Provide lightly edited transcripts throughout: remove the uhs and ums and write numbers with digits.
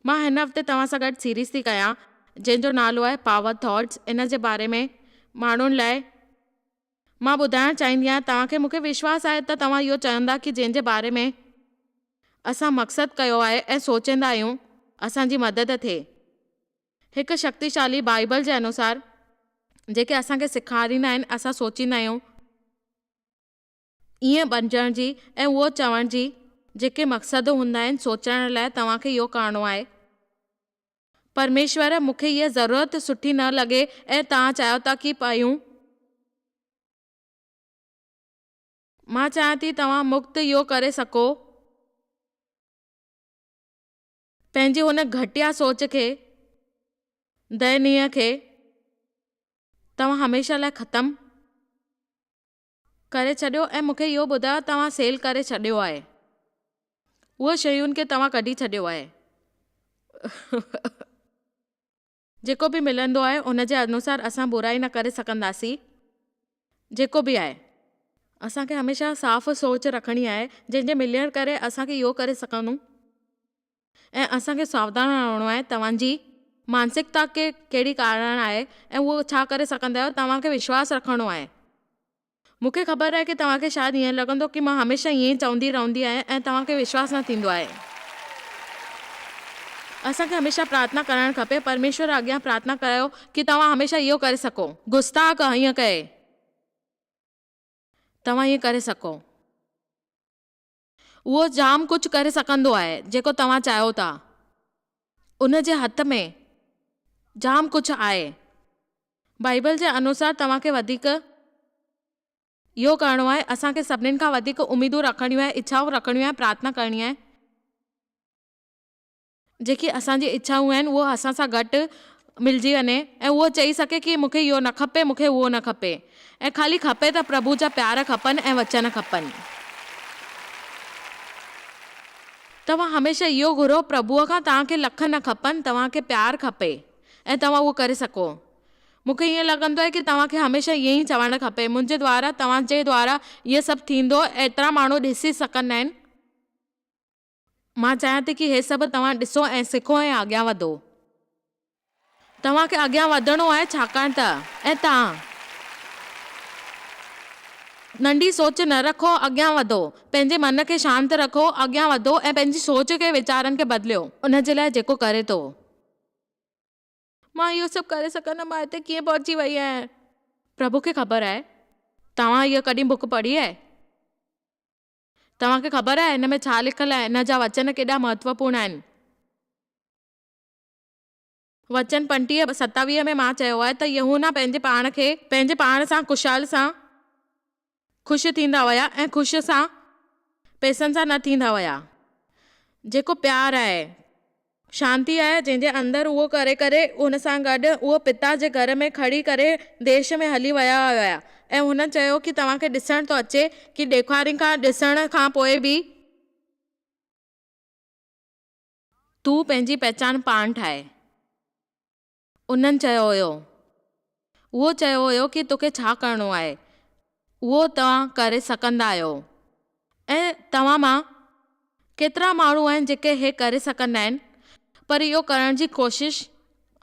مان هن هفتي توهان سان گڏ سيريز ٿي ڪيان جنهن جو نالو آهي پاور ٿاٽس ان جي باري ۾ ماڻهن لاء مان ٻڌائڻ چاهيندي آهيان توهان کي مون کي وشواس آهي ته توهان اهو چوندا ڪي جنهن جي باري ۾ اسان مقصد ڪيو آهي ۽ سوچيندا آهيون اسان جي مدد ٿئي هڪ شڪتيشالي بائيبل جي انوسار جيڪي اسان کي سيکاريندا آهن اسان سوچيندا آهيون ائين بڻجڻ جي ۽ اهو چوڻ جي جيڪي مقصد هوندا آهن سوچڻ لاء توهان کي اهو ڪرڻو آهي پرميشور مون کي هيء ضرورت سٺي نه لڳي ۽ توهان چاهيو ٿا ڪي پيون مان چاهيان ٿي توهان مڪت اهو ڪري سگهو. پنهنجي ان گهٽيا سوچ کي، دينيه کي توهان هميشه لاء ختم ڪري ڇڏيو ۽ مون کي اهو ٻڌايو توهان سيل ڪري ڇڏيو آهي. اهو شين کي توهان ڪڍي ڇڏيو آهي. جيڪو به ملندو آهي ان جي انوسار اسان برائي نه ڪري سگهنداسين جيڪو به آهي. اسان کي هميشه صاف سوچ رکڻي آهي جنهن جي ملڻ ڪري اسان کي اهو ڪري سگهندون ۽ اسان کي ساوڌان رهڻو آهي توهان جي مانسڪتا کي ڪهڙي ڪارڻ آهي ۽ اهو ڇا ڪري سگهندا آهيو توهان کي وشواس رکڻو آهي. مون کي خبر آهي ڪي توهان کي شايد ائين لڳندو ڪي مان هميشه ائين ئي چوندي رهندي آهيان ۽ توهان کي وشواس نه ٿيندو آهي. اسان کي هميشه پرارٿنا ڪرڻ کپي. پرميشور اڳيان پرارٿنا ڪريو ڪي توهان هميشه اهو ڪري سگهو. گستاخ ائين ڪئي توهان ائين ڪري سگهو. اهو جام ڪجهه ڪري سگهندو آهي جيڪو توهان چاهيو ٿا. ان جي هٿ ۾ جام ڪجهه آهي. بائيبل جي انوسار توهان کي وڌيڪ اهو ڪرڻو آهي. اسان کي سڀنين کان وڌيڪ اميدون رکڻيون آهن، اڇائون رکڻيون آهن، پرارٿنا ڪرڻي آهي. جيڪي اسان جي اڇائون آهن اهو اسان سان گهٽ ملجي وڃي ۽ اهو چئي سگهي ڪي مون کي اهو نه کپي مون کي اهو نه کپي ۽ خالي کپي ته پرڀو جا پيار کپن ۽ وچن کپن. توهان هميشه اهو گهرو پرڀوء کان توهان کي لک نه کپن توهان کي پيار کپي ۽ توهان اهو ڪري سگهو. مون کي ائين لڳندو آهي ڪي توهان کي هميشه ائين ئي چوڻ کپي منهنجي دوارا توهان جي دوارا اهي سڀ ٿيندو ايترا ماڻهو ڏسي سگهندا آهن. مان چاهيان ٿي ڪي هي سڀ توهان ڏسو ۽ سکو ۽ اڳيان وڌو. توهان کي اڳيان وڌڻو آهي ڇاڪاڻ ته ۽ توهان. ننڍي سوچ نه رکو اڳيان وڌو. پنهنجي من کي شانت رکو اڳيان وڌو ۽ پنهنجي سوچ کي ويچارن کي بدليو. ان جي لاء جيڪو ڪري ٿو. مان اهو سڀ ڪري سگهندم مان هتي ڪيئن پهچي وئي آهيان. پرڀو کي خبر آهي. توهان اها ڪڏهن بڪ پڙهي آهي؟ توهان کي خبر آهي هن ۾ ڇا لکيل آهي؟ هن جا وچن ڪيڏا مهتوپورڻ آهن. وچن 25 27 ۾ مان چيو آهي ته يوحنا پنهنجي پاڻ کي پنهنجي پاڻ سان ڪشال سان خوش ٿيندا هيا ۽ خوش سان پئسن سان نه ٿيندا هيا. جيڪو پيار آهي. شانتي آهي جنهن جي اندر اهو ڪري ڪري هن سان گڏ اهو پتا جي گهر ۾ کڻي ڪري ديش ۾ هلي ويا هيا ۽ هنن چيو ڪي توهان کي ڏسڻ ٿو اچي ڪي ڏيکارين کان ڏسڻ کان پوء به تون پنهنجي پهچان پاڻ ٺاهي انهن چيو هيو اهو چيو هيو ڪي توکي ڇا ڪرڻو آهي اهو توهان ڪري سگهندا آهيو ۽ توهان مان ڪيترا ماڻهو آهن جيڪي هي ڪري سگهندا آهن پر اهو ڪرڻ جي ڪوشش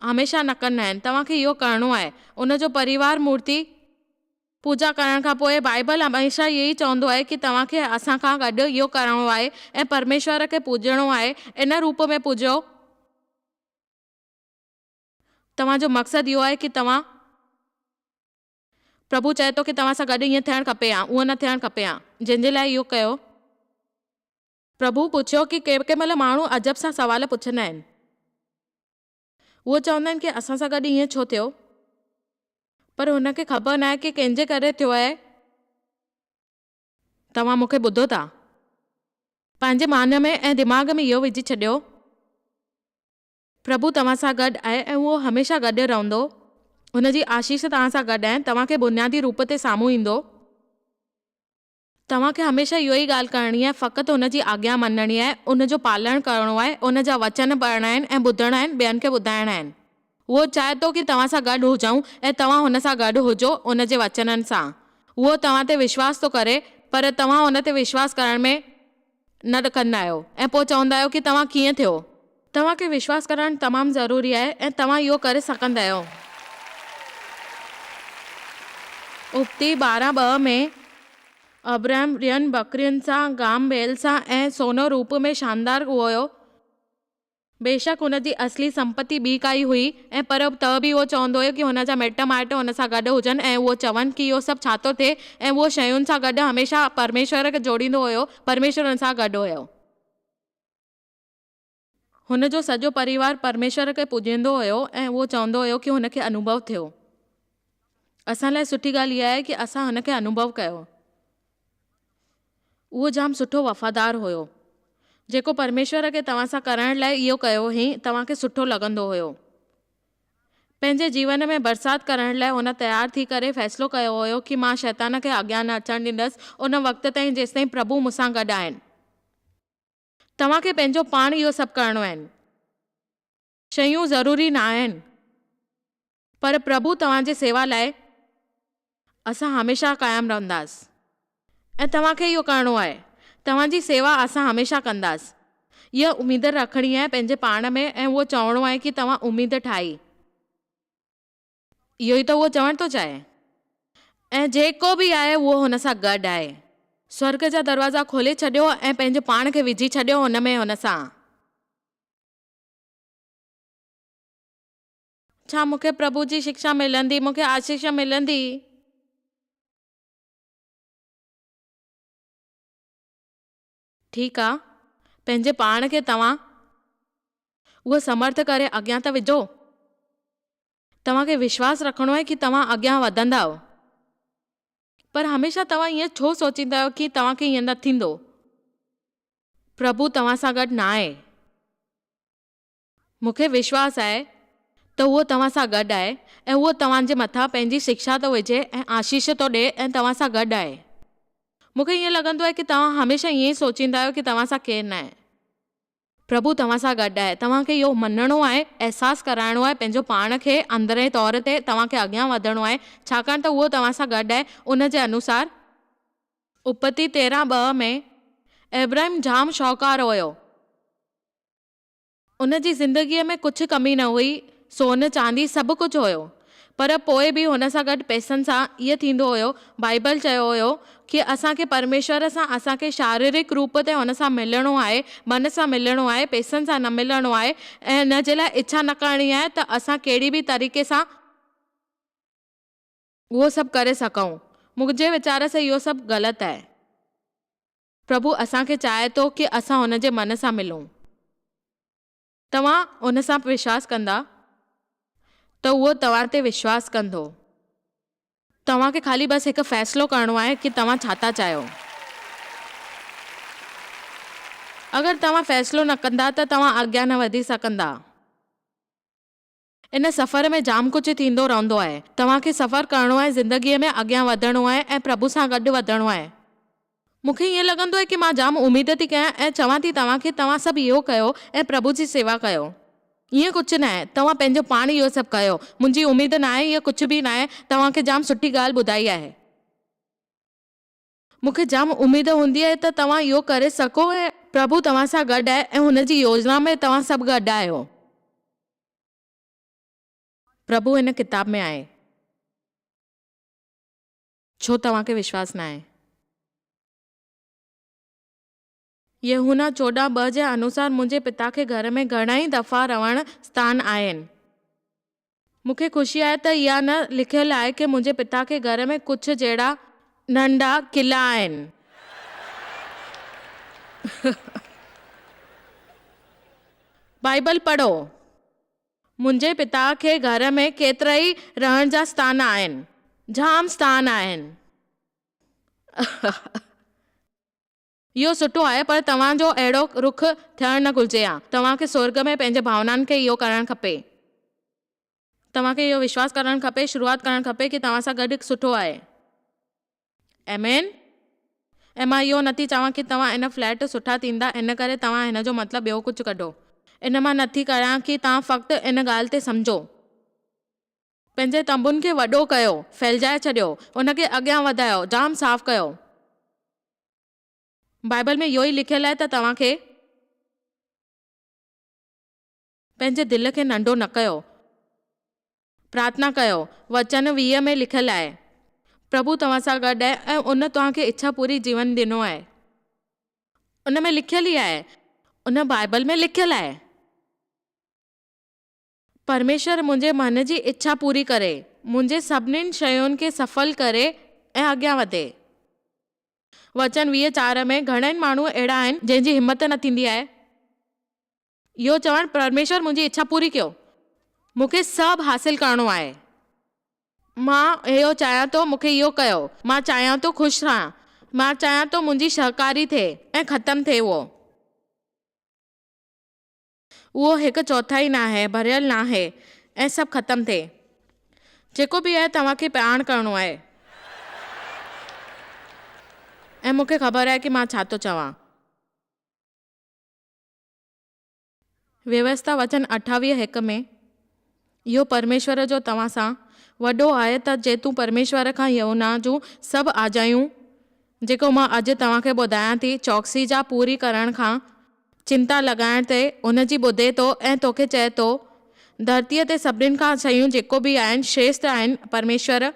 هميشه نه ڪندا آهن توهان کي اهو ڪرڻو آهي ان جو پريوار مورتي پوڄا ڪرڻ کان پوء بائبل هميشه اهو ئي چوندو آهي ڪي توهان کي اسان کان گڏ اهو ڪرڻو آهي ۽ پرميشور کي پوڄڻو آهي ان روپ ۾ پوڄيو توهان جو مقصد اهو آهي ڪي توهان پرڀو چئي ٿو ڪي توهان سان گڏ ائين ٿيڻ کپي ها اونئن نه ٿيڻ کپي ها جنهن جي لاء اهو ڪيو. پرڀو پڇيو ڪي ڪنهن ڪنهن مهل ماڻهو عجب سان سوال پڇندا آهن. اهو چوندا آهن ڪي اسان سان گڏ ائين ڇو ٿيو؟ پر هن کي خبر ناهي ڪي ڪنهن جي ڪري ٿيو آهي. توهان مون کي ٻڌو ٿا. پنهنجي من ۾ ۽ دماغ ۾ اهو وجهي ڇڏيو. پرڀو توهان سان گڏ آهي ۽ اهو هميشه گڏ رهندو. هن جي آشيش توهان سان گڏ آهن، توهان کي بنيادي روپ تي سامهون ايندو. توهان کي هميشه اهو ئي ڳالهه ڪرڻي آهي، فقط هن جي آگيا مڃڻي آهي، ان جو پالڻ ڪرڻو آهي، ان جا وچن پڙهڻا آهن ۽ ٻڌڻا آهن، ٻين کي ٻڌائڻا آهن. اهو چاهي ٿو ڪي توهان سان گڏ هجون ۽ توهان هن سان گڏ هجو، ان جي وچنن سان. اهو توهان تي وشواس ٿو ڪري، پر توهان هن تي وشواس ڪرڻ ۾ نه ڪندا آهيو ۽ پوء چوندا آهيو ڪي توهان ڪيئن ٿيو؟ توهان کي وشواس ڪرڻ تمام ضروري آهي ۽ توهان اهو ڪري سگهندا آهيو. ابتي 12 ٻه ۾، ابراهم رين ٻڪرين سان، گام بيل سان ۽ سونو روپ ۾ شاندار هيو. بيشڪ هن جي اصلي سمپتي ٻي ڪائي هئي ۽ پر ته به اهو چوندو هيو ڪي هن جا مٽ مائٽ هن سان گڏ هجن ۽ اهو چون ڪي اهو سڀ ڇا ٿو ٿئي ۽ اهو شين سان گڏ هميشه پرميشور کي جوڙيندو هيو، پرميشور هن سان گڏ هيو. هن جو سڄو پريوار پرميشور کي پوڄيندو هيو ۽ اهو چوندو هيو ڪي هن کي انوڀو ٿيو. اسان لاء سٺي ڳالهه اها آهي ڪي اسان هن کي انوڀو ڪيو. اهو جام سٺو وفادار هيو. جيڪو پرميشور کي توهان سان ڪرڻ لاء اهو ڪيو هئين توهان کي سٺو لڳندو هيو. پنهنجي جيون ۾ برسات ڪرڻ لاء هن تيار ٿي ڪري فيصلو ڪيو هيو ڪي مان شيطان کي اڳيان نه اچڻ ڏيندس ان وقت تائين جيستائين پرڀو مون سان گڏ آهن. توهان کي پنهنجو پاڻ اهو سڀ ڪرڻو آهن. شيون ضروري نه آهن. پر پرڀو توهان جي سيوا لاء اسان هميشه قائم رهنداس. ۽ توهان کي اهو ڪرڻو آهي. توهان جي سيوا اسان هميشه ڪنداس. اها اميد رکڻي آهي پنهنجي پاڻ ۾ ۽ اهو چوڻو آهي ڪي توهان اميد ٺاهي. اهو ئي ته اهو چوڻ ٿو چاهي. ۽ جيڪو به آهي اهو هن سان گڏ آهي. سورڳ جا دروازا کولي ڇڏيو ۽ پنهنجو پاڻ کي وجهي ڇڏيو هن ۾ هن سان. ڇا مون کي پرڀو جي شڪشا ملندي؟ مون کي آشيش ملندي؟ ٺيڪ آ، پنهنجي پاڻ کي توهان اهو سمرٿ ڪري اڳيان ته وجهو. توهان کي وشواس رکڻو آهي ڪي توهان اڳيان وڌندؤ. پر هميشه توهان ائين ڇو سوچيندا آهيو ڪي توهان کي ائين نه ٿيندو؟ پرڀو توهان سان گڏ ناهي. مون کي وشواس آهي ته اهو توهان سان گڏ آهي ۽ اهو توهان جي مٿان پنهنجي شڪشا ٿو وجهي ۽ آشيش ٿو ڏئي ۽ توهان سان گڏ آهي. مون کي ائين لڳندو آهي ڪي توهان هميشه ائين ئي سوچيندا آهيو ڪي توهان سان ڪير ناهي. پرڀو توهان سان گڏ آهي. توهان کي اهو مڃڻو آهي، احساس ڪرائڻو آهي پنهنجو پاڻ کي اندرئين طور تي توهان کي اڳيان وڌڻو آهي، ڇاڪاڻ ته اهو توهان سان گڏ آهي، ان جي انوسار. اپتي 13 ٻه ۾ ابراهيم جام شاهوڪار هيو. ان جي زندگيء ۾ ڪجهه ڪمي نه هئي، سون، چاندي سڀ ڪجهه هيو. پر پوء به هن سان گڏ پئسن سان ائين ٿيندو هيو، بائيبل چيو هيو ڪي اسان کي پرميشور سان اسان کي شاريرڪ روپ تي هن سان ملڻو آهي، من سان ملڻو آهي، پئسن سان نه ملڻو آهي ۽ ان جي لاء اڇا نه ڪرڻي آهي ته اسان ڪهڙي به طريقي سان اهو سڀ ڪري سگهون. منهنجي ويچار سان اهو سڀ غلط آهي. پرڀو اسان کي چاهي ٿو ڪي اسان هن جي من سان ملون. توهان ان سان وشواس ڪندا ته اهو توهان تي وشواس ڪندو. توهان کي خالي بس هڪ فيصلو ڪرڻو آهي ڪي توهان ڇا ٿا چاهيو. اگر توهان فيصلو نه ڪندا ته توهان اڳيان نه وڌي سگهندا. ان سفر ۾ جام ڪجهه ٿيندو رهندو آهي. توهان کي سفر ڪرڻو آهي، زندگيء ۾ اڳيان وڌڻو آهي ۽ پرڀو سان گڏ وڌڻو آهي. مون کي ائين لڳندو آهي ڪي مان جام اميد ٿي ڪيان ۽ چوان ٿي توهان کي توهان سڀ اهو ڪيو ۽ پرڀو جي سيوا ڪيو. ائين ڪجهه ناهي، توهان پنهنجو پاڻ اهو سڀ ڪيو. منهنجي اميد ناهي ائين ڪجهه به ناهي، توهان کي جام سٺي ڳالهه ٻڌائي آهي. مون کي جام اميد هوندي آهي ته توهان اهو ڪري سگهو ۽ پرڀو توهان سان گڏ آهي ۽ هن جي يوجنا ۾ توهان سڀ گڏ آهيو. پرڀو هن ڪتاب ۾ آهي. ڇو توهان کي وشواس ناهي؟ يوحنا 14 ٻه جي انوسار منهنجي پتا کي گهر ۾ گهڻائي دفعا رهڻ ستان آهن. مون کي خوشي آهي ته اها نه لکيل آهي ڪي منهنجي پتا کي گهر ۾ ڪجهه جهڙا ننڍا قلعا آهن. بائيبل پڙهو. منهنجي پتا کي گهر ۾ ڪيترائي رهڻ جا ستان آهن. جام ستان آهن. اهو سٺو آهي پر توهان جو اهڙو رخ ٿيڻ نه گهرجي ها. توهان کي سورڳ ۾ پنهنجي ڀاونائن کي اهو ڪرڻ کپي. توهان کي اهو وشواس ڪرڻ کپي، شروعات ڪرڻ کپي ڪي توهان سان گڏ سٺو آهي. آمين. ۽ مان اهو نٿي چوان ڪي توهان ان فليٽ سٺا ٿيندا ان ڪري توهان هن جو مطلب ٻيو ڪجهه ڪڍو. ان مان نٿي ڪريان ڪي توهان فقط ان ڳالهه تي سمجهو. پنهنجي تنبن کي وڏو ڪيو، ڦهلجائي ڇڏيو، ان کي اڳيان وڌايو، جام صاف ڪيو. بائبل ۾ اهو ئي لکيل آهي ته توهان کي. پنهنجي دل کي ننڍو نه ڪيو. پرارٿنا ڪيو. وچن 20 ۾ لکيل آهي. پرڀو توهان سان گڏ آهي ۽ ان توهان کي اڇا پوري جيون ڏنو آهي. ان ۾ لکيل ئي آهي. ان بائبل ۾ لکيل آهي. پرميشور منهنجي من جي اڇا پوري ڪري، منهنجي سڀنين شين کي سڦل ڪري ۽ اڳيان وڌي. وچن 20 4 ۾ گهڻين ماڻهو اهڙا آهن جنهن جي همت نه ٿيندي آهي. اهو چوڻ پرميشور منهنجي اڇا پوري ڪيو. مون کي سڀ حاصل ڪرڻو آهي. مان اهو چاهيان ٿو مون کي اهو ڪيو. مان چاهيان ٿو خوش رهان. مان چاهيان ٿو منهنجي شهڪاري ٿئي ۽ ختم ٿئي اهو. اهو هڪ چوٿائي ناهي، ڀريل ناهي ۽ سڀ ختم ٿئي. جيڪو به آهي توهان کي پاڻ ڪرڻو آهي. ۽ مون کي خبر آهي ڪي مان ڇا ٿو چوان. ويوسٿا وچن 28 هڪ ۾، اهو پرميشور جو توهان سان وڏو آهي ته جي تون پرميشور کان يهونا جون سڀ آجيون، جيڪو مان اڄ توهان کي ٻڌايان ٿي، چوڪسي جا پوري ڪرڻ کان چنتا لڳائڻ تي ان جي ٻڌي ٿو ۽ توکي چئي ٿو، ڌرتيء تي سڀني کان شيون جيڪو به آهن شريشٺ آهن، پرميشور.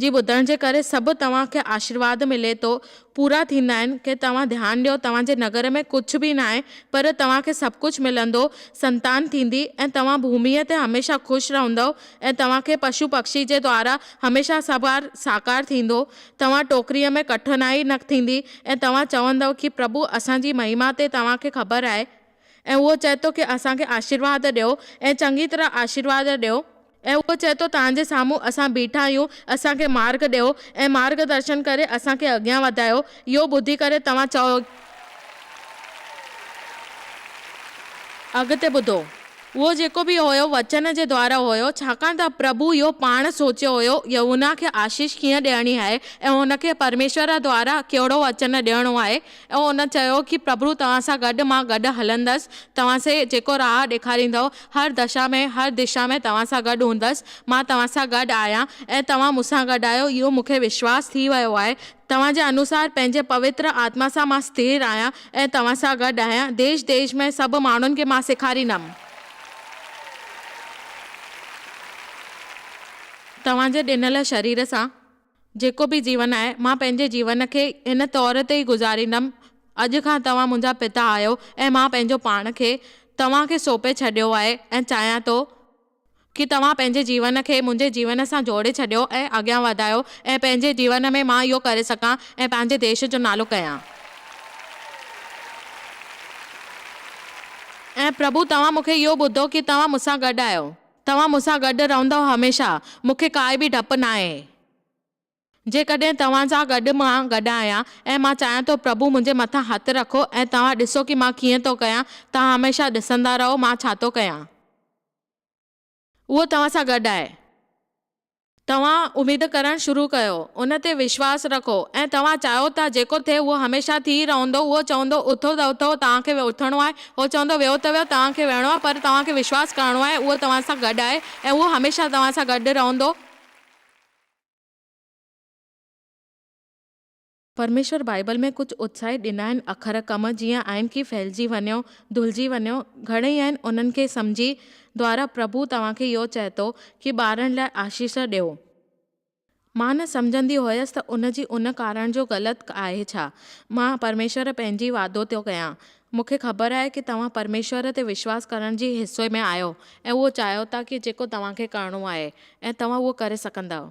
جي ٻڌڻ جي ڪري سڀ توهان کي آشيرواد ملي ٿو پورا ٿيندا آهن ڪي توهان ڌيان ڏيو توهان جي نگر ۾ ڪجهه به ناهي پر توهان کي سڀ ڪجهه ملندو سنتان ٿيندي ۽ توهان ڀوميء تي هميشه خوش رهندؤ ۽ توهان کي پشو پکشي جي دوارا هميشه سڀار ساڪار ٿيندو توهان ٽوڪريء ۾ ڪٺنائي نه ٿيندي ۽ توهان چوندؤ ڪي پرڀو اسان جي مهما تي توهان کي خبر آهي ۽ اهو چئي ٿو ڪي اسان کي آشيرواد ڏيو ۽ چڱي طرح آشيرواد ڏيو. ۽ اهو چئي ٿو توهان جي سامهون اسان بيٺا آهيون اسان کي مارگ ڏيو ۽ مارگ درشن ڪري اسان کي اڳيان وڌايو. اهو ٻڌي ڪري توهان چئو. اڳتي ٻڌو. اهو جيڪو به هيو وچن جي دوارا هيو، ڇاڪاڻ ته پرڀو اهو پاڻ سوچيو هيو يوحنا کي آشيش ڪيئن ڏيڻي آهي ۽ هن کي پرميشور دوارا ڪهڙو وچن ڏيڻو آهي ۽ هن چيو ڪي پرڀو توهان سان گڏ مان گڏ هلندس توهان سي جيڪو راهه ڏيکاريندؤ هر دشا ۾ هر دشا ۾ توهان سان گڏ هوندس مان توهان سان گڏ آهيان ۽ توهان مون سان گڏ آهيو اهو مون کي وشواس ٿي ويو آهي توهان جي انوسار پنهنجي پوتر آتما سان مان سٿير آهيان ۽ توهان سان گڏ آهيان. ديش ديش ۾ سڀ ماڻهن کي مان سيکاريندم. توهان جي ڏنل شرير سان جيڪو به جيون آهي، مان پنهنجي جيون کي هن طور تي ئي گذاريندم. اڄ کان توهان منهنجا پتا آهيو ۽ مان پنهنجو پاڻ کي توهان کي سونپي ڇڏيو آهي ۽ چاهيان ٿو ڪي توهان پنهنجي جيون کي منهنجي جيون سان جوڙي ڇڏيو ۽ اڳيان وڌايو ۽ پنهنجي جيون ۾ مان اهو ڪري سگهان ۽ پنهنجي ديش جو نالو ڪيان. ۽ پرڀو توهان مون کي اهو ٻڌو ڪي توهان مون سان گڏ آهيو. توهان مون سان گڏ رهندؤ هميشه. مون کي ڪائي به ڊپ ناهي. جيڪڏهن توهان سان گڏ مان گڏ آهيان ۽ مان چاهيان ٿو پرڀو منهنجي مٿان هٿ رکو ۽ توهان ڏسو ڪي مان ڪيئن ٿو ڪيان. توهان هميشه ڏسندا رهو مان ڇا ٿو ڪيان. اهو توهان سان گڏ آهي. توهان اميد ڪرڻ شروع ڪيو، ان تي وشواس رکو ۽ توهان چاهيو ٿا جيڪو ٿئي اهو هميشه ٿي رهندو. اهو چوندو اٿو ته اٿو، توهان کي اٿڻو آهي. هو چوندو ويهو ته ويهو، توهان کي ويهڻو آهي پر توهان کي وشواس ڪرڻو آهي اهو توهان سان گڏ آهي ۽ اهو هميشه توهان سان گڏ رهندو. پرميشور بائيبل ۾ ڪجهه اتساهي ڏنا آهن اکر ڪم جيئن آهن ڪي ڦهلجي وڃو، ڌلجي وڃو، گهڻئي آهن انهن کي سمجهي دوارا پرڀو توهان کي اهو چئي ٿو ڪي ٻارن لاء آشيش ڏيو. مان نه سمجهندي هيس ته ان جي ان ڪارڻ جو غلط آهي ڇا مان پرميشور پنهنجي وعدو ٿو ڪيان مون کي خبر آهي ڪي توهان پرميشور تي وشواس ڪرڻ جي حصي ۾ آهيو ۽ اهو چاهيو ٿا ڪي جيڪو توهان کي ڪرڻو آهي ۽ توهان اهو ڪري سگهندؤ.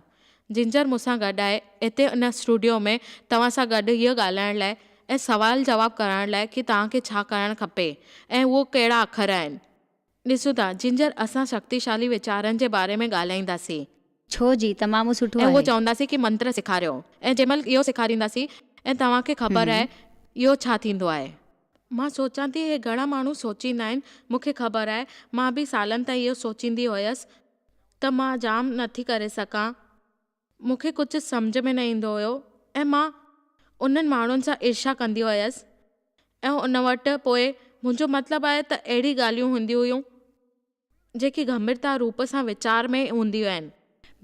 جنجر مون سان گڏ آهي اتي ان اسٽوڊيو ۾ توهان سان گڏ اهو ڳالهائڻ لاء ۽ سوال جواب ڪرڻ لاء ڪي توهان کي ڇا ڪرڻ کپي ۽ اهو ڪهڙا اکر آهن. ڏسو ٿا جنجر اسان شڪتيشالي ويچارن جي باري ۾ ڳالهائينداسين. ڇو جي تمام سٺو ۽ اهو آهي. چونداسين ڪي منتر سيکاريو ۽ جنهن مهل اهو سيکارينداسين ۽ توهان کي خبر آهي اهو ڇا ٿيندو آهي. مان سوچان ٿي اهي گهڻا ماڻهو سوچيندا آهن مون کي خبر آهي مان به سالن تائين اهو سوچيندي هيس ته مان جام نه ٿي ڪري سگهان. مون کي ڪجهه سمجهه ۾ نه ايندو هيو ۽ مان انهن ماڻهن سان عرشا ڪندي هيس ۽ ان وٽ پوء منهنجو مطلب آهي ته اهڙي ڳالهيون هونديون هيون جيڪي گنڀيرتا روپ سان ويچار ۾ هونديون آهن.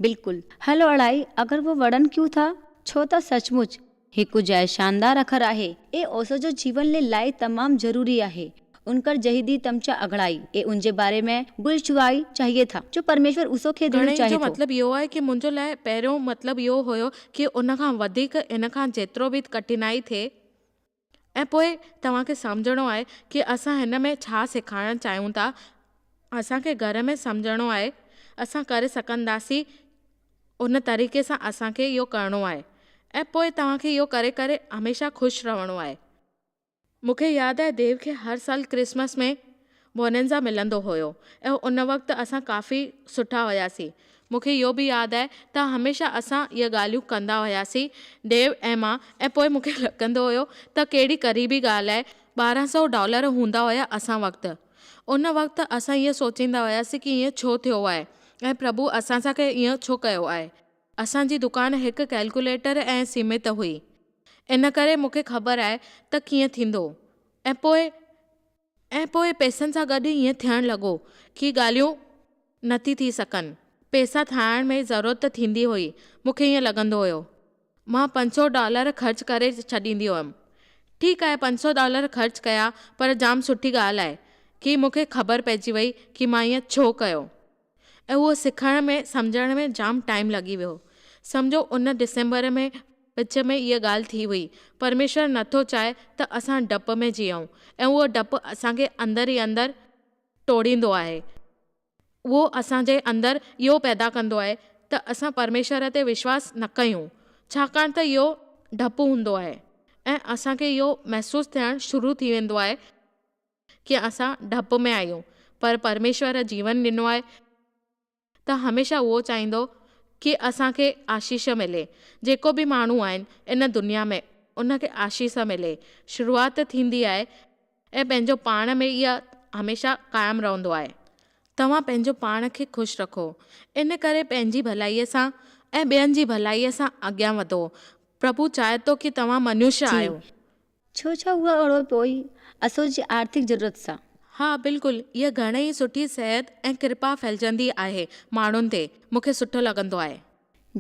بلڪل. هلو اڙائي اگر وو وڙن ڪيون ٿا؟ ڇو ته سچ مچ هي ڪجهه آهي شاندار اکر آهي. اي اوسو جو جيون لي لاء تمام ضروري آهي. انڪر جهيدي تمچا اگهڙائي ۽ ان جي باري ۾ گل ڇهائي چاهيي ٿا جو پرميشور اسو کي ڏيڻ گهڻئي جو چاهي ٿو. مطلب اهو آهي ڪي منهنجو لاء پهريون مطلب اهو هيو ڪي ان کان وڌيڪ ان کان جيترو به ڪٺنائي ٿئي ۽ پوء توهان کي سمجهڻو آهي ڪي اسان هن ۾ ڇا سيکارڻ چاهيون ٿا اسان کي گهر ۾ سمجهڻو آهي اسان ڪري سگهنداسين ان طريقي سان اسان کي اهو ڪرڻو آهي ۽ پوء توهان کي اهو ڪري ڪري هميشه خوش رهڻو آهي. مون کي ياد آهي ديو کي هر سال ڪرسمس ۾ بوننزا ملندو هيو ۽ ان وقت اسان ڪافي سٺا هياسين. مون کي اهو به ياد آهي ته هميشه اسان اهي ڳالهيون ڪندا هياسين ديو ۽ مان ۽ پوء مون کي لڳندو هيو ته ڪهڙي قريبي ڳالهه آهي 12 سئو ڊالر هوندا هيا اسان وقت. ان وقت اسان ائين سوچيندا هياسين ڪي ائين ڇو ٿيو آهي ۽ پرڀو اسان سان کي ائين ڇو ڪيو آهي. اسان جي دڪان هڪ ڪئلڪيوليٽر ۽ سيمت هئي ان ڪري مون کي خبر آهي ته ڪيئن ٿيندو ۽ پوء ۽ پوء پئسن سان گڏ ائين ٿيڻ لڳو ڪي ڳالهيون نٿي ٿي سگهن. پئسا ٺاهڻ ۾ ضرورت ٿيندي هئي مون کي ائين لڳندو هيو. مان 500 ڊالر خرچ ڪري ڇڏيندي هيم. ٺيڪ آهي 500 ڊالر خرچ ڪيا پر جام سٺي ڳالهه آهي ڪي مون کي خبر پئجي وئي ڪي مان ائين ڇو ڪيو ۽ اهو سکڻ ۾ سمجهڻ ۾ جام ٽائيم لڳي ويو. سمجهو ان ڊسمبر ۾ وچ ۾ اها ڳالهه ٿي هئي. پرميشور نٿو چاهي ته اسان ڊپ ۾ جيئون ۽ اهو ڊپ اسان کي اندر ئي اندر ٽوڙيندو آهي. اهو اسان جي اندر اهو پيدا ڪندو آهي ته اسان پرميشور تي وشواس نه ڪيون، ڇاڪاڻ ته اهو ڊپ هوندو آهي ۽ اسان کي اهو محسوس ٿيڻ شروع ٿي ويندو آهي ڪي اسان ڊپ ۾ آهيون، پر پرميشور جيون ڏنو آهي ته هميشه اهو چاهيندو ڪي اسان کي آشيش ملي، جيڪو به ماڻهو آهن ان دنيا ۾ ان کي آشيش ملي، شروعات ٿيندي آهي ۽ پنهنجو پاڻ ۾ اها هميشه قائم رهندو آهي. توهان پنهنجو پاڻ کي خوش رکو. ان ڪري پنهنجي ڀلائيء سان ۽ ٻين جي ڀلائيء سان اڳيان وڌو. پرڀو چاهي ٿو ڪي توهان منشيه جي. آهيو. ڇو ڇا اها اهڙو پوء اسو جي آرٿڪ ضرورت سان. ها بلڪل اها گهڻي ئي سٺي صحت ۽ ڪرپا ڦهلجندي آهي ماڻهن تي مون کي سٺو لڳندو آهي.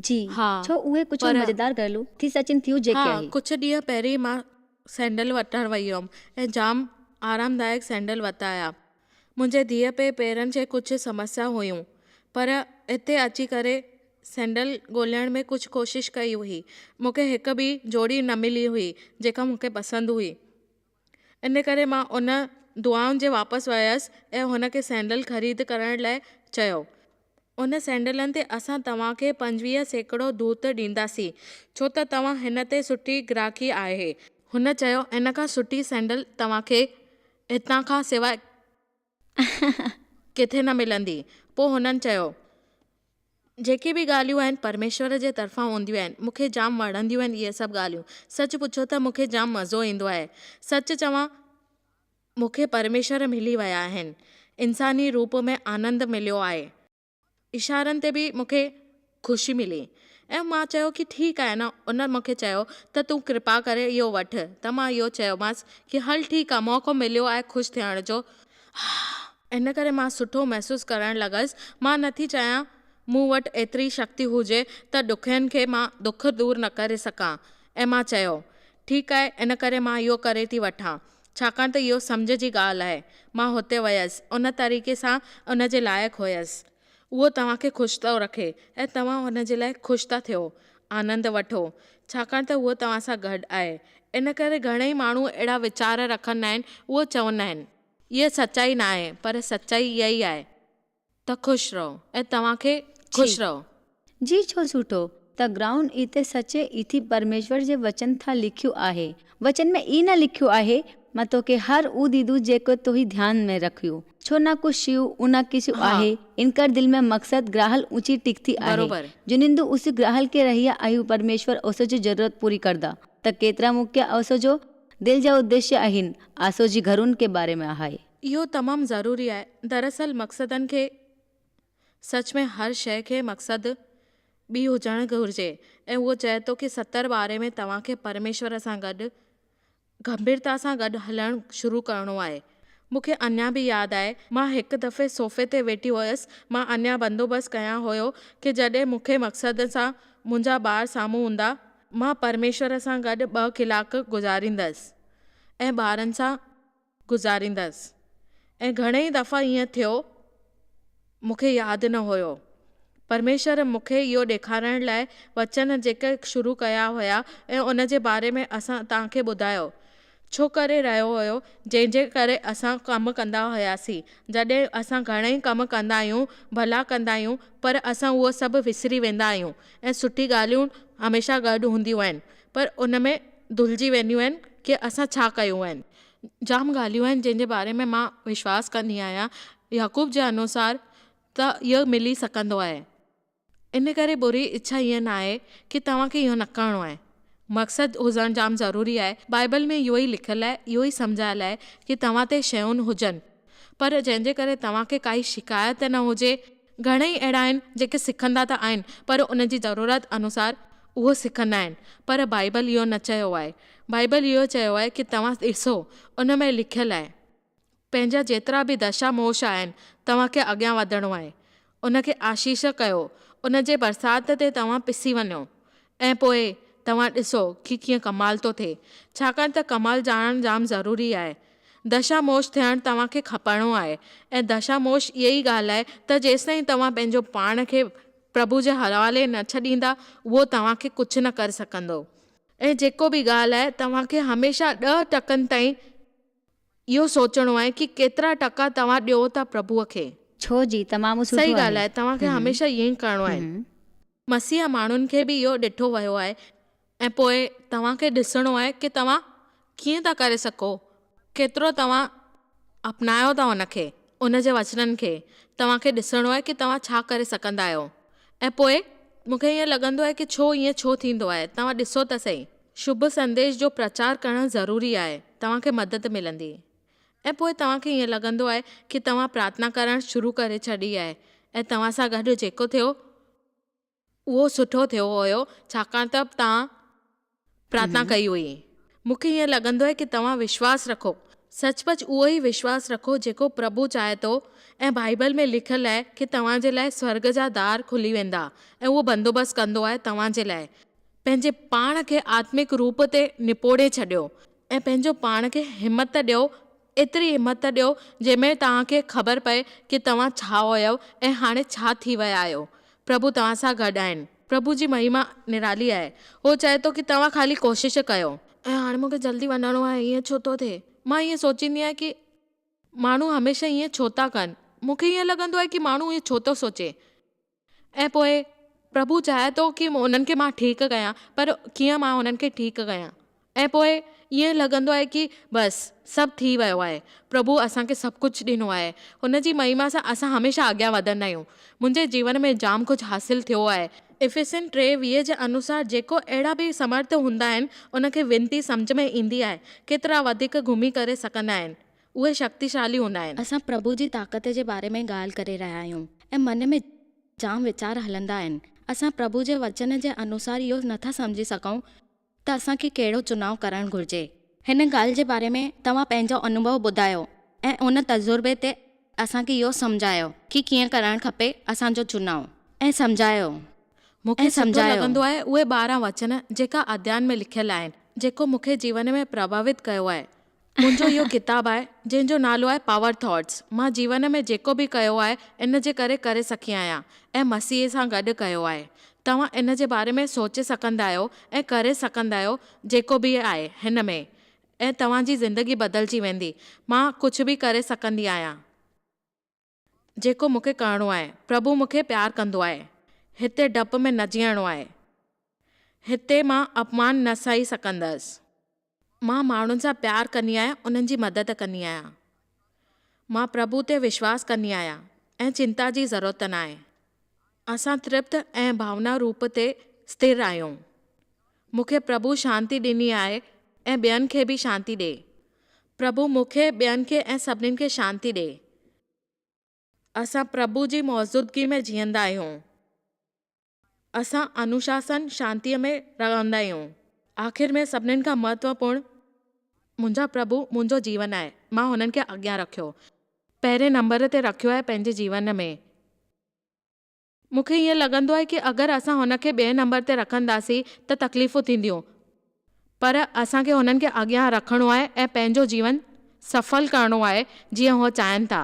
جي. ها ڇو اهي ڪجهه پر. مزيدار ڳالهيون ٿي سچن ٿيون ها جيڪي آهي. ڪجهه ڏينهن پهرين مان سينڊل وٺڻ وئي هيم ۽ جام آرامدائڪ سينڊل ورتا هيا. منهنجي ڌيء پي پيرن کي ڪجهه سمسيا هيون پر هتي اچي ڪري سينڊل ڳولڻ ۾ ڪجهه ڪوشش ڪئي هئي. مون کي هڪ به جوڙي نه ملي هئي جيڪا مون کي پسند هئي. ان ڪري مان ان دعائن جي واپس ويس ۽ هن کي سينڊل خريد ڪرڻ لاء چيو. ان سينڊلن تي اسان توهان کي 25% ڌوت ڏينداسين، ڇو ته توهان هن تي سٺي گراهڪي آهي. هن چيو، ان کان سٺي سينڊل توهان کي هتان کان سواء ڪٿي نه ملندي. پوء هنن چيو، جيڪي به ڳالهيون آهن، پرميشور جي طرفان هونديون آهن. مون کي جام وڻنديون آهن اهي سڀ ڳالهيون. سچ پڇو ته مون کي جام مزو ايندو آهي. سچ چوان مون کي پرميشور ملي ويا آهن. انساني روپ ۾ آنند مليو آهي. اشارن تي به مون کي خوشي ملي ۽ مان چيو ڪي ٺيڪ آهي نه ان مون کي چيو ته تون ڪرپا ڪري اهو وٺ ته مان اهو چيومانس ڪي هل ٺيڪ آهي موقعو مليو آهي خوش ٿيڻ جو ان ڪري مان سٺو محسوس ڪرڻ لڳس مان نٿي چاهيان مون وٽ ايتري شڪتي هجي ته ڏکين کي مان دک دور نه ڪري سگهان ۽ مان چيو ٺيڪ آهي ان ڪري مان اهو ڪري ٿي وٺان ڇاڪاڻ ته اهو سمجهه جي ڳالهه آهي. مان هتي ويس، ان طريقي سان ان جي لائق هيس. اهو توهان کي خوش ٿو رکي ۽ توهان ان جي لاء خوش ٿا ٿيو. آنند وٺو، ڇاڪاڻ ته اهو توهان سان گڏ آهي. ان ڪري گهڻيئي ماڻهو اهڙا ويچار رکندا آهن، اهو چوندا آهن. اها سچائي ناهي، پر سچائي اها ئي آهي. ته خوش رهو ۽ توهان کي جي. خوش رهو. جي ڇو سٺو ته گرائون ئي تي سچي ئي ٿي پرميشور جي وچن ٿا لکيو آهي وچن ۾ ئي نه لکيو آهي مان توکي هر او ديدو جيڪو توهي ڌيان ۾ رکيو ڇو نه ڪو شيو انا ڪشيو آهي انڪر دل ۾ مقصد گراهل اونچي ٽڪٿي آهي بروبر. جنندو اس گراهل کي رهيا آهيو پرميشور اوسو جي ضرورت پوري ڪردا ته ڪيترا مکيه اوسو جو دل جا اديشيه آهن آسو جي گهرون ڪي باري ۾ آهي. اهو تمام ضروري آهي. دراصل مقصدن کي سچ ۾ هر شيء کي مقصد به هجڻ گهرجي ۽ اهو چئي ٿو ڪي 70 باري ۾ توهان کي پرميشور سان گڏ گنڀيرتا سان گڏ هلڻ شروع ڪرڻو آهي. مون کي اڃا به ياد آهي مان هڪ دفعي صوفي تي ويٺي هيس مان اڃا بندوبست ڪيان هيو ڪي جڏهن مون کي مقصد سان منهنجا ٻار سامهون هوندا مان پرميشور سان گڏ ٻه ڪلاڪ گذاريندس ۽ ٻارن سان. گذاريندس ۽ گهڻئي دفعا ائين ٿيو مون کي ياد نه هيو. پرميشور مون کي اهو ڏيکارڻ لاء وچن جيڪي شروع ڪيا هيا ۽ ان جي باري ۾ اسان توهان کي ٻڌايو ڇو ڪري رهيو هيو جنهن جي ڪري اسان ڪم ڪندا هياسين. جڏهن اسان گهڻئي ڪم ڪندا آهيون، ڀلا ڪندا آهيون پر اسان اهو سڀ وسري ويندا آهيون ۽ سٺي ڳالهيون هميشه گڏ هونديون آهن پر ان ۾ ڌلجي وينديون آهن ڪي اسان ڇا ڪيون آهن. جام ڳالهيون آهن جنهن جي باري ۾ مان وشواس ڪندي آهيان يعقوب جي انوسار ته اهو ملي سگهندو آهي. ان ڪري بري اڇا ائين نه آهي ڪي توهان کي اهو نه ڪرڻو آهي. مقصد هجڻ جام ضروري آهي. بائيبل ۾ اهو ئي لکيل آهي، اهو ئي سمجهايل آهي ڪي توهان تي شيون هجن پر جنهن جي ڪري توهان کي ڪائي شڪايت نه هجي. گهڻئي اهڙا آهن جيڪي سکندا ته آهن پر ان جي ضرورت انوسار اهو سکندا آهن پر بائيبل اهو نه چيو آهي. بائيبل اهو چيو آهي ڪي توهان ڏسو ان ۾ لکيل آهي. پنهنجا جيترا به دشا موش آهن، توهان کي اڳيان وڌڻو آهي. ان کي آشيش ڪيو، ان جي برسات تي توهان پسي وڃو ۽ پوء توهان ڏسو ڪي ڪيئن ڪمال ٿو ٿئي. ڇاڪاڻ ته ڪمال ڄاڻڻ جام ضروري آهي. دشا موش ٿيڻ توهان کي کپڻو آهي ۽ دشا موش اها ئي ڳالهه آهي ته جيستائين توهان پنهنجو پاڻ کي پرڀو جي حوالي نه ڇڏيندا، اهو توهان کي ڪجهه نه ڪري سگهندو. ۽ جيڪو به ڳالهه آهي توهان کي هميشه ڏهه ٽڪن تائين اهو سوچڻو آهي ڪي ڪيترا ٽڪا توهان ڏيو ٿا پرڀوء کي. ڇو جي تمام سٺو صحيح ڳالهه آهي توهان کي هميشه ائين ئي ڪرڻو آهي. مسيح ماڻهن کي به اهو ڏٺو ويو آهي ۽ پوء توهان کي ڏسڻو آهي ڪي توهان ڪيئن ٿا ڪري سگهو ڪيترو توهان اپنايو ٿا ان کي ان جي وچنن کي توهان کي ڏسڻو آهي ڪي توهان ڇا ڪري سگهندا آهيو ۽ پوء مون کي ائين لڳندو آهي ڪي ڇو ائين ڇو ٿيندو آهي توهان ڏسو ته سهي. شڀ سنديش جو پرچار ڪرڻ ضروري آهي، توهان کي مدد ملندي. ۽ پوء توهان کي ائين لڳندو آهي ڪي توهان پرارٿنا ڪرڻ شروع ڪري ڇڏي آهي ۽ توهان سان گڏ جيڪو ٿيو اهو سٺو ٿيو هيو ڇاڪاڻ ته توهان پرارٿنا ڪئي هئي. مون کي ائين لڳندو آهي ڪي توهان وشواس رکو، سچ پچ اهو ئي وشواس رکو جيڪو پرڀو چاهي ٿو ۽ بائيبل ۾ لکيل آهي ڪي توهان جي لاء سورڳ جا دار کلي ويندا ۽ اهو بندوبست ڪندو آهي توهان جي لاء. پنهنجي پاڻ کي آتمڪ روپ تي نپوڙي ڇڏيو ۽ پنهنجو پاڻ کي همت ڏيو، ايتري همت ڏيو جنهن ۾ توهان کي خبر پئي ڪي توهان ڇا هيؤ ۽ هاڻي ڇا ٿي ويا آهيو. پرڀو توهان سان گڏ آهن. پرڀو جي مهما نرالي آهي. هو چئي ٿو ڪي توهان خالي ڪوشش ڪيو. ۽ هاڻي مون کي جلدي وڃڻو آهي، ائين ڇو ٿو ٿئي؟ مان ائين سوچيندي آهيان ڪي ماڻهو هميشه ائين ڇو ٿا ڪن؟ مون کي ائين لڳندو آهي ڪي ماڻهو ائين ڇو ٿو سوچي؟ ۽ پوء پرڀو چاهي ٿو ڪي انهن کي مان ٺيڪ ڪيان پر ڪيئن مان انهن کي ٺيڪ ڪيان ۽ پوء ائين لڳندو آهي ڪي بس سڀ ٿي ويو آهي پرڀو اسان کي سڀ ڪجهه ڏنو آهي هن جي مهما سان اسان هميشه اڳيان وڌندا آهيون منهنجي جيون ۾ جام ڪجهه حاصل ٿيو آهي. افيسين 3:20 جي انوسار جيڪو اهڙا به سمرٿ هوندا آهن ان کي وينتي سمجهه ۾ ايندي آهي ڪيترا وڌيڪ گهمي ڪري سگهندا آهن اهي شڪتيشالي هوندا آهن. اسان پرڀو جي طاقت جي باري ۾ ڳالهه ڪري رهيا آهيون ۽ من ۾ جام ويچار هلندا آهن. اسان پرڀو جي وچن جي انوسار اهو نٿا سمجهي سگهون ته اسان کي ڪهڙو چناء ڪرڻ گهرجي. هن ڳالهه جي باري ۾ توهان پنهنجو انوڀو ٻڌايو ۽ ان تجربي تي اسان کي اهو سمجهايو ڪي ڪيئن ڪرڻ کپي اسان جو چناء ۽ سمجهايو. مون کي سٺو لڳندو آهي اهي 12 وچن جيڪا اڌيان ۾ لکيل آهن جيڪو مون کي جيون ۾ پرڀاوت ڪيو آهي. منهنجو اهو ڪتاب آهي جنهن جو نالو آهي پاور ٿاٽس. مان جيون ۾ جيڪو به ڪيو آهي ان جي ڪري ڪري سگهي آهيان ۽ مسيح سان گڏ ڪيو آهي. توهان ان جي باري ۾ سوچي سگهندا آهيو ۽ ڪري سگهندا آهيو جيڪو به آهي هن ۾ ۽ توهان جي زندگي بدلجي ويندي. مان ڪجهه به ڪري سگهندي آهيان. جيڪو مون کي ڪرڻو آهي. پرڀو مون کي پيار ڪندو آهي. هتي ڊپ ۾ نه جيئڻو آهي. هتي مان اپمان نه سهي سگهندس. مان ماڻهن سان پيار ڪندي آهيان، انهن جي مدد ڪندي آهيان. مان پرڀو تي وشواس ڪندي آهيان ۽ چنتا جي ضرورت ناهي. اسان ترپت ۽ ڀاونا روپ تي سٿر آهيون. مون کي پرڀو شانتي ڏني آهي ۽ ٻين کي به شانتي ڏي. پرڀو مون کي، ٻين کي ۽ سڀني کي شانتي ڏي. اسان پرڀو جي موجودگي ۾ جيئندا آهيون. اسان انوشاسن شانتيء ۾ رهندا آهيون. آخر ۾ سڀنين کان مهتوپورڻ منهنجا پرڀو منهنجو جيون آهي. مان هنن کي اڳيان رکيو. پهرين نمبر تي رکيو آهي پنهنجي جيون ۾. مون کي ائين لڳندو آهي ڪي اگر اسان هن کي ٻئي نمبر تي رکنداسين ته تڪليفون ٿينديون. پر اسان کي هنن کي اڳيان رکڻو آهي ۽ پنهنجو جيون سڦل ڪرڻو آهي جيئن هو چاهين ٿا.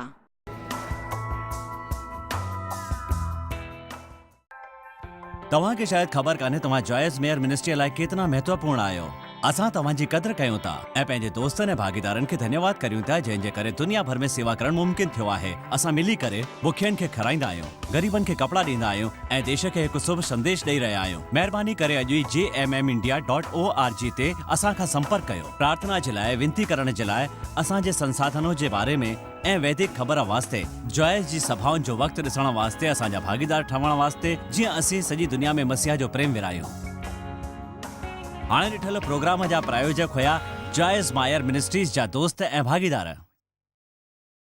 توهان کي شايد خبر ڪانهي توهان جوائس ميئر منسٽريء لاء ڪيتنا مهتوپورڻ آهيو. اسان توهان جي قدر ڪيون ٿا ۽ پنهنجي دوستن ۽ ڀاڳيدارن کي ڌنيواد ڪريون ٿا جنهن جي ڪري دنيا ڀر ۾ سيوا ڪرڻ ممڪن ٿيو آهي. اسان ملي ڪري بکين کي کارائيندا آهيون، غريبن کي ڪپڙا ڏيندا آهيون ۽ ديش کي هڪ شڀ سنديش ڏئي رهيا آهيون. مهرباني ڪري اڄ ئي J M M India dot O R G تي اسان کان سمپرڪ ڪيو. پرارٿنا جي لاء وينتي ڪرڻ جي لاء اسان جي سنساڌنو جي باري ۾ ۽ ويدڪ خبر واسطي جوائس جي سڀائن جو وقت ڏسڻ واسطي اسان جا ڀاڳيدار ٺهڻ واسطي جيئن اسين سڄي دنيا ۾ مسيح جو پريم ورهايون. هاڻي ڏٺل پروگرام جا پرايوجڪ هيا جوائس مائر منسٽريز جا دوست ۽ ڀاڳيدار.